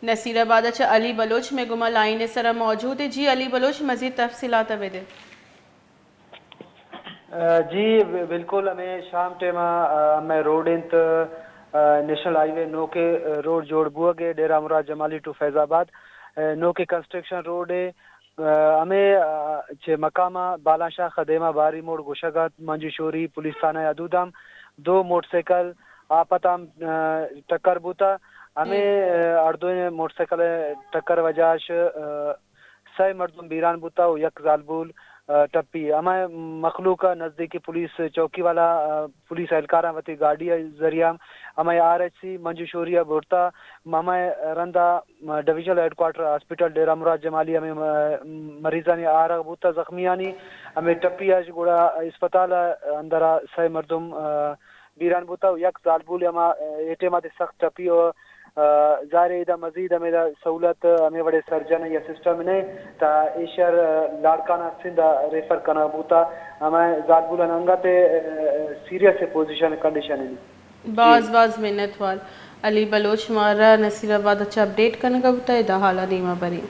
نصیر آباد ءَ چہ علی بلوچ مئے گوما لائن ءِ سرا موجود اِنت۔ جی علی بلوچ، مزید تفصیلات ءَ بدئے۔ جی، ب-، بالکل، ہمے شام ٹائم ءَ، آ، ہمے روڈ اِنت، آ، نیشنل ہائی وے نوکیں، آ، روڈ جوڑ بوگ ءَ ڈیرہ مراد جمالی ٹو فیض آباد، آ، نوکیں کنسٹرکشن روڈ ءَ، آ، ہمے، آ، چہ مقام ءَ بالان شاخ ءَ دیما باری موڑ گوشگ ءَ اَت، منجو شوری پولیس تھانہ ءِ حدود ءَ ہم دو موٹر سائیکل آپت ءَ ہم، آ، ٹکر بوتگ۔ ہمے، آ، ہر دوئیں موٹر سائیکل ءِ ٹکر ءِ وجہ اِش، آ، سئے مردم بیران بوتگ ءُ یک زالبول، آ، ٹپی۔ ہمے مخلوق ءَ نزدیکی پولیس چوکی والا، آ، پولیس اہلکاراں وتی گاڑی ءِ ذریعہ ہمے آر ایچ سی منجو شوری ءَ برتگ۔ ہمے رند ءَ ڈویژنل ہیڈ کوارٹر ہاسپٹل ڈیرہ مراد جمالی ہمے م-، مریضانی آرگ بوتگ زخمیانی۔ ہمے ٹپی اِش گڑا اسپتال ءِ اندر ءَ سئے مردم، آ، بیران بوتگ ءُ یک زالبولے ہما، آ، اے ٹائم ءَ سخت ٹپی ءُ، آ، ظاہر اِنت ادا مزید ہمے ادا سہولت ہمے وڑیں سرجن یا سسٹم نہ اِنت تاں ایشی ءَ لاڑکانہ سندھ ءَ ریفر کنگ بوتگ۔ ہمے زالبولان انگت، آ، سیریس پوزیشن کنڈیشن اِنت۔ باز، جی۔ باز منت وار علی بلوچ، مارا نصیر آباد ءَ چہ اپڈیٹ کنگ ءَ بوتگ، ادا حال ءَ دیما بریں۔